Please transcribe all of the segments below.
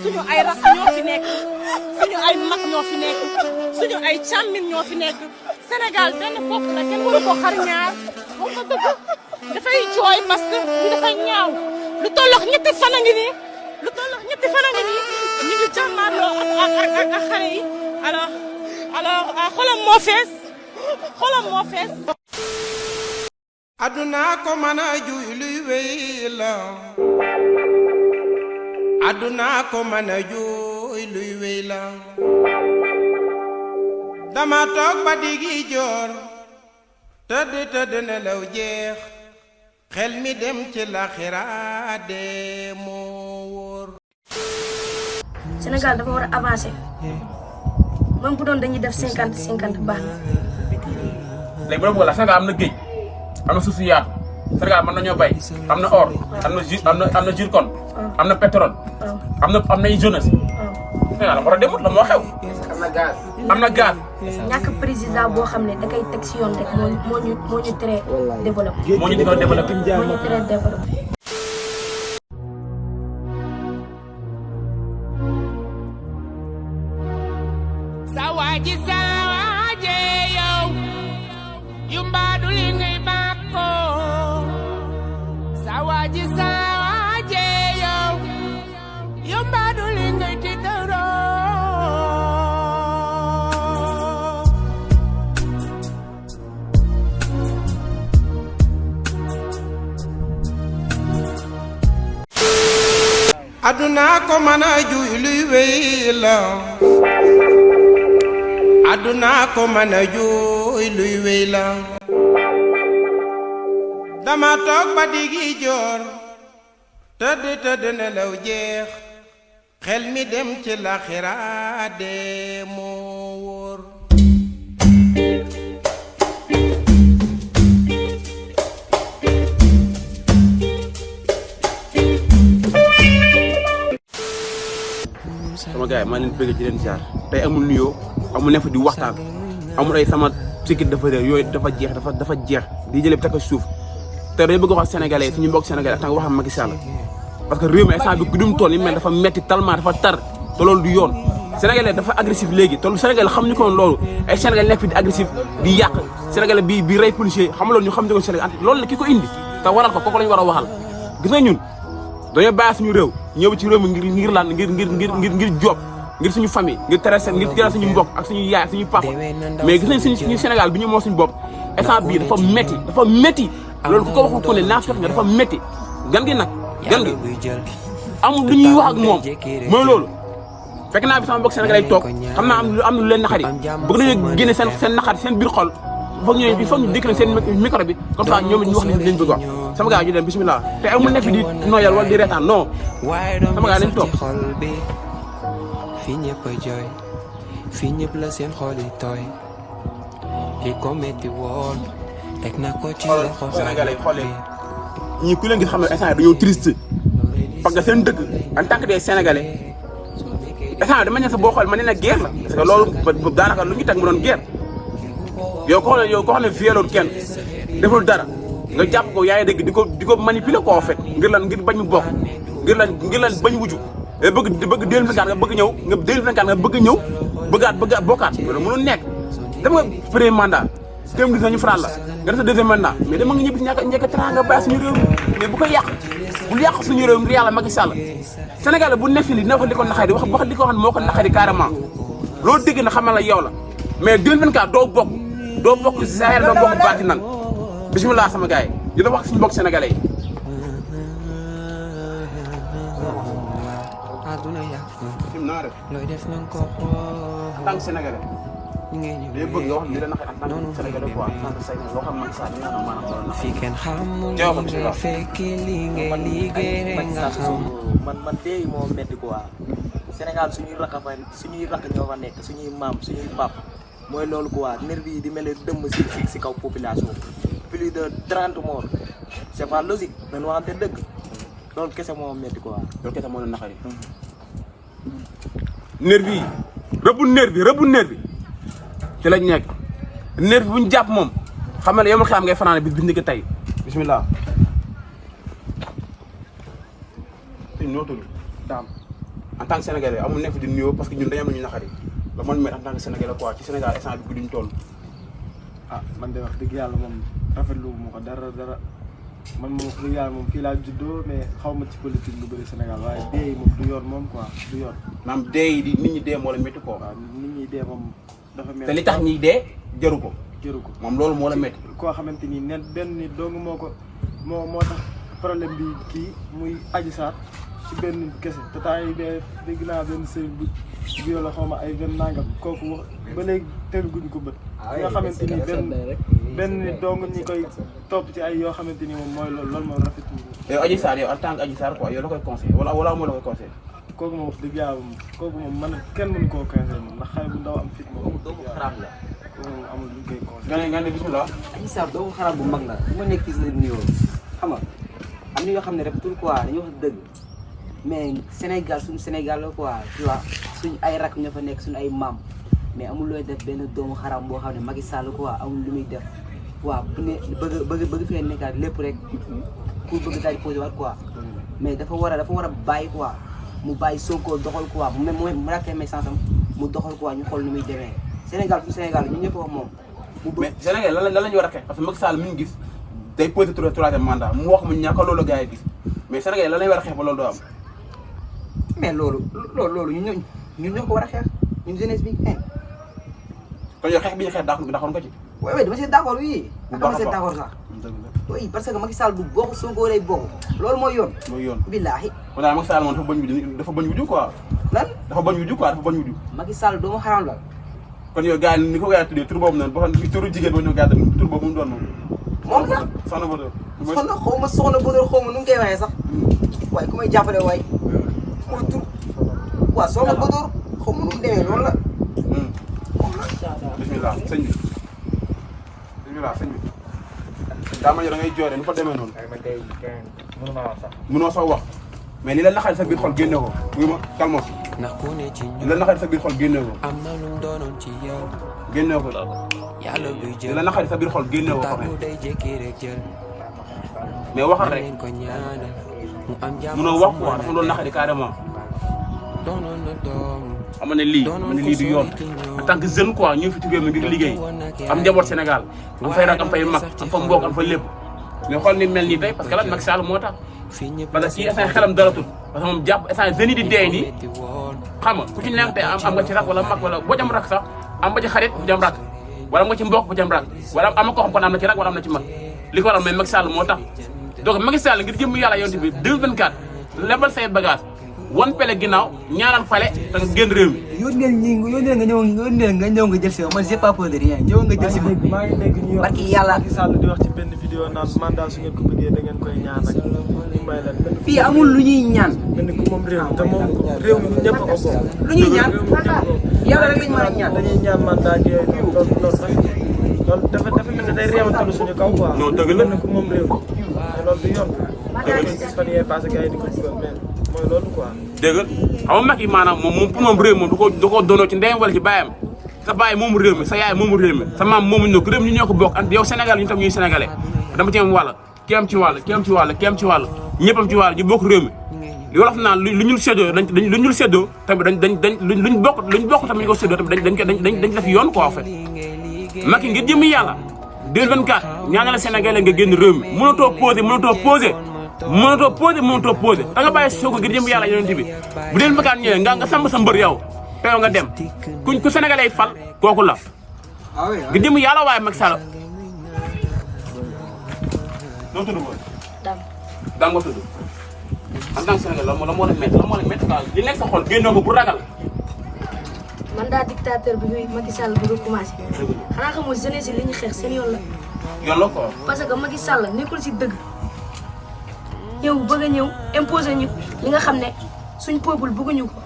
suñu ay rakk ñoo fi nekk suñu ay mag ñoo fi nekk suñu ay càmmin ñoo fi nekk Sénégal benn bopp la kenn waru ko xar ñaar wax nga dëgg dafay jooy parce que li dafay ñaaw lu tollox ñetti fan a ngi nii ñu ngi jàmmaarloo ak xale yi alors xolam moo fees aduna ko mën a juy luy wéy la aduna ko mën a juy luy wéy la dama toog ba digi joor tëdd nelaw jeex xel mi dem ci laxira de moo wóor. Sénégal dafa war a avancer même bu doon dañuy def 50-50 baax na. léegi bu doon boole Sénégal am na géej am na suuf si yaatu Sénégal mën nañoo bay am na or am na zircon am na pétrole am na ay jeunesse Sénégal la war a demut la moo xew. am na gaz. ñàkk président boo xam ne da koy teg si yoon rek moo ñu tere développé. moo ñu tere développé. Sawaji yow yu mbaadu li ngay bàkko sawaji yow yu mbaadu li ngay tiitaro aduna ko mën a juy luy wéy la aduna ko mën a juy luy wéy la dama toog ba digi joor tëdd nelaw jeex xel mi dem ci laxira de moo wóor. sama gars yi maa leen bëgg di leen ziar tey amul nuyoo amul ne fa di waxtaan amul ay sama sikit dafa réer yooyu dafa jeex di jëlee takk suuf te day bëgg wax sénégalais suñu mbokk sénégalais ak waxam Macky Sall parce que réew mi instant bi gudum tool yi mel dafa metti tellement dafa tar te loolu du yoon sénégalais dafa agressif léegi te sénégalais xam ñu ko loolu ay sénégalais nekk fi di agressif di yàq sénégalais bi rey policier xam loolu ñu xam ko sénégal loolu la ki ko indi te waral ko kooku lañu war a waxal gis nga ñun dañoo bàyyi suñu réew ñëw ci réew mi ngir lan ngir job ngir suñu famille ngir tere seen ngir teral suñu mbokk ak suñu yaay suñu papa mais gis nañ suñu Sénégal bi ñu moo suñu bopp instant bii dafa métti loolu ku ko waxu ko ne naa fekk nga dafa métti gan gi amul lu ñuy wax ak moom mooy loolu fekk naa bi sama mbokk sénégalais toog xam naa am lu leen naxari bëgg nañoo génne seen naxari seen biir xol foog ñu déclencher seen micro bi comme ça ñoom ñu wax leen bëgg wax sama gars ñu dem bismillah te amul nekk fi di noyal wala di reetaan non sama gars nañ toog fi ñëpp a jooy fi ñëpp la seen xol yi tooy li ko metti woon teg na ko ci loxo sénégalais xoolee ñii ku leen gis xam ne instant dañoo triste parce que seen dëkk en tant que des sénégalais instant dama ne sa boo xool ma ne la guerre la parce que loolu daanaka lu ñu teg mu doon guerre yow ko xam ne violé kenn deful dara nga jàpp ko yaa ngi dégg di ko manipuler koo fait ngir bañ mu bokk ngir lan bañ wuju bëgg 2024 nga bëgg ñëw nga 2024 nga bëgg ñëw bëggaat bokkaat loolu mënul nekk dama nga premier mandat kéem gis nañu faral la nga def sa deuxième mandat mais dama nga ñibbi si ñàkk a teraanga bàyyi suñu réew mais bu koy bul yàq suñu réew ngir yàlla Macky Sall Sénégal bu nekk li dina wax li ko naxari wax li ko xam ne moo ko naxari carrément loolu dégg na xamal la yow la mais 2024 doo bokk Sahel doo bokk baati nan bismillah sama gars yi dina wax suñu mbokk sénégalais yi aduna yàq sim naa def looy def nañ ko en tant que sénégalais day bëgg yoo xam ne dina naxari en tant que sénégalais quoi en tant que sénégalais loo xam Macky Sall dina am maanaam loolu fi kenn xamul nga fekki li ngay liggéey nga xam man tey moo metti quoi Sénégal suñuy rakk ñoo fa nekk suñuy maam suñuy pap mooy loolu quoi nervi yi di mel dëmm si kaw population plus de 30 morts c'est pas logique dañu waxante dëgg loolu kese moo metti quoi loolu kese moo la naxari nervi yi rëbbu nervi ci lañ nekk nervi bu ñu jàpp moom xam nga yow ma xam ngay fanaane bis ni ko tey bismillah ñoo tudd daam en tant que sénégalais amul nekk di nuyoo parce que ñun dañu am ñu naqari la man met en tant que sénégalais quoi ci Sénégal instant bi guddiñ toll. ah man de wax dëgg yàlla moom rafetlu ma ko dara man moom wax dëgg yàlla moom fii laa juddoo mais xaw ma ci politique lu bëri Sénégal waaye dee moom du yoon moom quoi du yoon. maanaam dee di nit ñi dee moo la métti quoi. waaw nit ñi dee moom dafa métti. te li tax ñiy dee jëru ko. jëru ko moom loolu moo la métti. koo xamante ni nen benn nit dong moo tax problème bi kii muy Adji Sarr ci benn nit kese te temps yi bee dégg naa benn sëriñ bu violé xaw ma ay 20 nangam kooku wax ba léegi teguñu ko bët. nga xamante ni benn nit dong ñi koy topp ci ay yoo xamante ni moom mooy loolu moo rafetlu. yow Adji Sarr yow en tant que Adji Sarr quoi yow la koy conseillé wala moo la koy conseillé. kooku moom wax dëgg yàlla moom kooku moom man kenn mënu koo conseillé moom ndax xale bu ndaw am fit moom. doomu xaraam la. kooku moom amul lu ñu koy conseillé. nga ne bismillah. Adji Sarr doomu xaraam bu mag la bu ma nekk fii si la nuyoo xam nga am na yoo xam ne rafetul quoi dañuy wax dëgg mais Sénégal suñu Sénégal la quoi tu vois suñu ay rak ñoo fa nekk suñu ay maam mais amul looy def benn doomu xaraam boo xam ne Macky Sall quoi amul lu muy def waaw bu ne bëgg fee nekkaat lépp rek ku bëgg daal di posé waat quoi mais dafa war a bàyyi quoi mu bàyyi Sonko doxal quoi mu rakkee message am mu doxal quoi ñu xool nu muy demee Sénégal suñu Sénégal ñun ñëpp wax moom. mais Sénégal lan la ñu war a xeex parce que Macky Sall mi ngi gis day posé troisième mandat mu wax mu ñàkk loolu gars yi gis mais Sénégal lan la ñu war a xeex ba loolu doo am. mais loolu ñun ñoo ko war a xeex ñun jeunesse bi kon yow xeex bi ñu xeex d'accord ko ci. oui dama see d'accord oui. bu baax a baax dama see d'accord sax. oui parce que Macky Sall du bokk Sonko lay bokk loolu mooy yoon. mooy yoon billaahi. kon daal Macky Sall moom dafa bañ wuju quoi. lan dafa bañ wuju quoi dafa bañ wuju. Macky Sall doomu xaram la. kon yow gars yi ni ko gars yi tuddee tur boobu noonu boo xam ne turu jigéen boo ñëw gars yi tur boobu mu doon moom. moom la soxna Bodor. soxna Bodor xaw ma nu mu koy waxee sax waaye ku may jàppale waay mooy tur waaw soxna Bodor xaw ma nu mu demee loolu la. bismillah sëñ bi daa ma da ngay jooy nu fa demee noonu. man kay mënu maa wax sax. mënoo sax wax mais li la naxal sa biir xol génne ko wuy ma calmos ndax ku ne ci li la naxal sa biir xol génne ko am na lu mu doonoon ci yow génne ko yàlla buy li jël la naxal sa biir xol génne ko tàggu day jékki rek jël mais waxal rek leen ko ñaanal mu am jàmm mënoo wax quoi dafa doon naxari carrément doonoon na doom xam ne lii du yoon en tant que jeune quoi ñu fi tuggee mi ngir liggéey am njaboot Sénégal am fay rak am fay mag am fa mbokk am fa lépp mais xool ni mel nii tey parce que lan Macky Sall moo tax parce que kii instant xelam dalatul parce que moom jàpp instant jeunes yi di dee nii xam nga ku ci nekk te am nga ci rak wala mag wala boo jam rak sax am ba ci xarit bu jam rak wala nga ci mbokk bu jam rak wala am na koo xam kon am na ci rak wala am na ci mag li ko waral mais Macky Sall moo tax donc Macky Sall ngir jëm yàlla yonent bi 2024 lebal say bagage wan pele ginnaaw ñaanal pale te nga génn réew mi. yónnee nga ñëw nga jël si man j'ai pas peur de rien ñëw nga jël si ma. maa ngi dégg ñu wax barki yàlla Macky Sall di wax ci benn vidéo naan mandat su ngeen ko bëggee da ngeen koy ñaan ak ñu may leen. fii amul lu ñuy ñaan. mel ni ku moom réew mi te moom réew mi ñun ñëpp a ko bokk. lu ñuy ñaan yàlla rek lañ mën a ñaan. dañuy ñaan mandat ak yooyu loolu dafa mel ni day réewantalu suñu kaw quoi. non dëgg la mel ni ku moom réew mi te loolu du yoon. dëgg la gis fan yee passé gars yi di ko dugal mais mooy loolu quoi. dégg nga xam nga Macky maanaam moom pour moom réew moom du ko doonoo ci ndeyam wala ci baayam sa baay moomu réew mi sa yaay moomu réew mi sa maam moomu ñëw réew mi ñu ñoo ko bokk ak yow Sénégal ñu tam ñuy sénégalais dama ci am wàll kii am ci wàll kii am ci wàll kii am ci wàll ñëpp am ci wàll ñu bokk réew mi li wolof naan lu ñu séddoo lu ñu séddoo tamit dañ luñ bokk tamit ñu ko séddoo tamit dañ def yoon quoi en fait Macky ngir jëmmi yàlla 2024 ñaanal sénégalais nga génn réew mi mënatoo posé da nga bàyyi soo ko ngir jëm yàlla yonent bi bu deen vakaan ñëwee nga sàmm sa mbër yow peew nga dem ku sénégalais yi fal kooku la ngir jëm yàlla waaye Macky Sall noo tudd mooy dam nga tudd en tant que sénégalais la moo la métti quoi li nekk sa xol génnoo ko bu ragal mandat dictateur bi fi Macky Sall bu doon commencé xanaa xamul jeunesse yi li ñu xeex seen yoon la yoon la quoi parce que Macky Sall nekkul si dëgg ñëw bëgg a ñëw imposer ñu li nga xam ne suñ peuple bëgguñu ko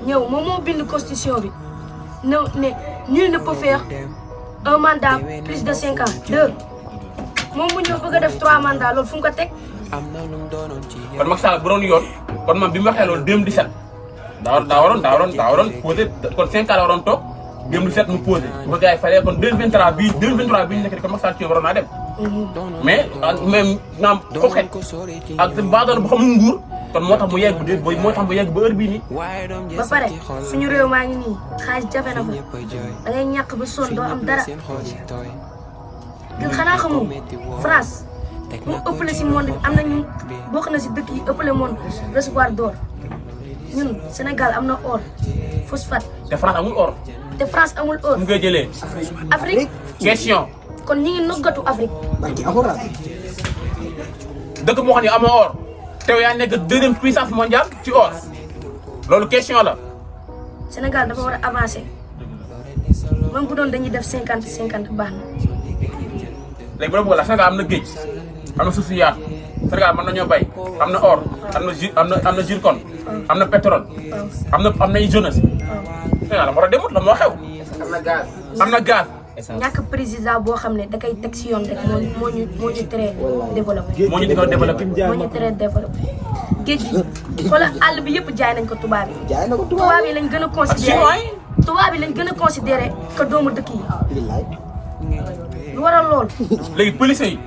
ñëw moom moo bind constitution bi ne nul ne peut faire un mandat plus de 5 ans 2 moom mu ñëw bëgg a def 3 mandats loolu fu mu ko teg. kon Macky Sall bu doon yoon kon man bi mu waxee loolu 2017 daa waroon posé kon 5 ans la waroon toog 2017 mu posé bu ko gars yi falee kon 2023 bii ñu nekk di kon Macky Sall ci waroon naa dem. mais naam ko xet ak baadoolo bu xamul nguur kon moo tax mu yegg moo tax mu yegg ba heure bii nii. ba pare suñu réew maa ngi nii xaalis jafe na fa da ngay ñàkk ba sonn doo am dara xanaa xamul France mu ëppale si monde bi am na ñu bokk na si dëkk yi ëppale monde réservoir d'or ñun Sénégal am na or phosphate. te France amul or. te France amul or. mu ngi jëlee. Afrique. question. kon ñi ngi noggatu Afrique. dëkk boo xam ne amoo or te yaa nekk deuxième puissance mondiale ci or loolu question la. Sénégal dafa war a avancer même bu doon dañuy def 50-50 baax na. léegi bu la bëgg la Sénégal am na géej am na suuf si yaatu Sénégal mën nañoo bay am na or am na zircon am na pétrole am na jeunesse Sénégal la moo tax demut la moo xew. am na gaz. ñàkk président boo xam ne da koy teg si yoon rek moo ñu tere développé. moo ñu tere développé. moo ñu tere développé. géej gi xoolal àll bi yëpp jaay nañ ko tubaab yi. tubaab yi lañ gën a considéré tubaab yi lañ gën a considéré que doomu dëkk yi. lu waral lool. léegi police yi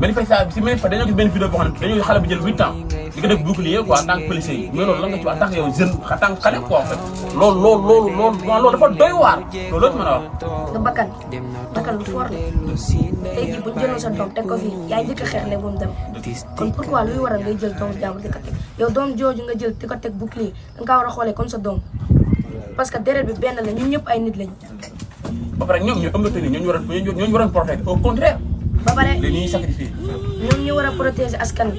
manifestation si manifestation dañoo gis benn vidéo boo xam ne dañoo xale bu jël 8 ans di ko def bouclier quoi en tant que policier yi mais loolu lan nga ci wax en tant que yow jeune en tant que xale quoi en fait loolu dafa doy waar loolu la mën a wax. nga bakkan lu fort la tey jii bu ñu jëloon sa doom teg ko fii yaay njëkk a xeex ne bu mu dem kon pourquoi luy waral ngay jël doomu jàmbur di ko teg yow doom jooju nga jël di ko teg bouclier da nga war a xoolee comme sa doom parce que deret bi benn la ñun ñëpp ay nit lañu. ba pare ñoom ñu ëmbate ni ñooñu waroon protéger au contraire. ba pare léegi ñuy sacrifier. ñoom ñu war a protéger askan wi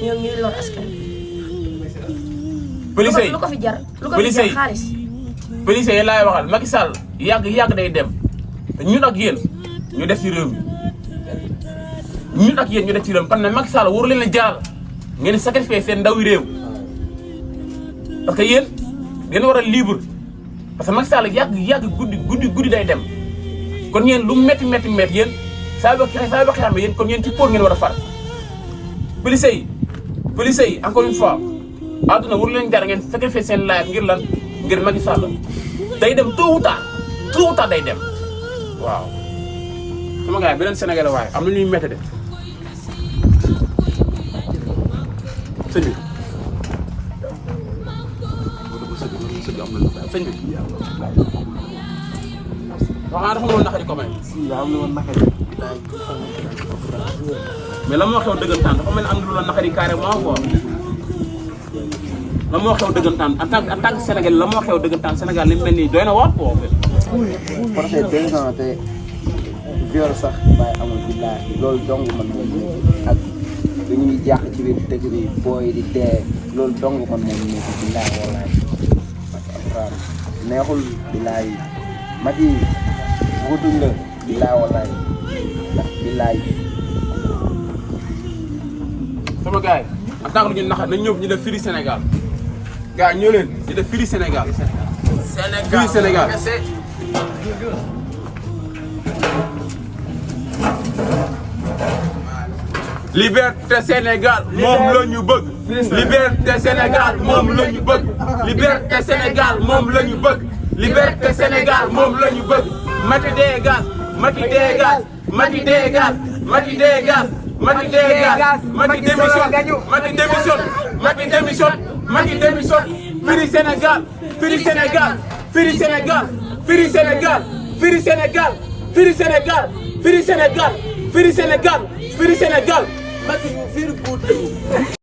ñoom ñuy lor askan wi. police yi lu ko fi jar xaalis. police yi laay waxal Macky Sall yàgg day dem te ñun ak yéen ñu def ci réew mi ñun ak yéen ñu def ci réew mi parce que Macky Sall waru leen a jaral ngeen sacrifier seen ndawi réew parce que yéen ngeen war a libre parce que Macky Sall yàgg guddi day dem kon yéen lu métti yéen saa yoo xam ne yéen kon yéen ci pôle ngeen war a far police yi encore une fois àdduna waru leen jar ngeen sacrifier seen life ngir lan ngir Macky Sall day dem tôt ou tard day dem waaw. sama gars yi beneen Sénégal waaye am na ñuy métti de sëñ bi. sëñ bi. waaw dafa mën naqari ko may. mais la moo xew dëggantaan dafa mel ni am na lu la naqari carrément quoi. la moo xew dëggantaan en tant que Sénégal la moo xew dëggantaan Sénégal li mel nii doy na waar quoi en fait. parce que 2 ans te viol sax bàyyi amul billahi loolu dong man moom ak dañuy jàq ci biir dëkk bi booy di dee loolu dong man moom nekk billahi wallahi neexul billahi Macky wutuñ la billahi wallahi ndax billahi sama gars yi en tant que ñu naxa nañ ñëw ñu def firi Sénégal gars ñoo leen ñu def firi Sénégal firi Sénégal liberté Sénégal moom la ñu bëgg liberté Sénégal moom la ñu bëgg liberté Sénégal moom la ñu bëgg liberté Sénégal moom la ñu bëgg Macky dégage Macky dégage Macky dégage Macky dégage Macky dégage Macky démissionne Macky démissionne Macky démissionne Macky démissionne firi Sénégal firi Sénégal firi Sénégal firi Sénégal firi Sénégal firi Sénégal firi Sénégal firi Sénégal firi Sénégal Macky ñu firi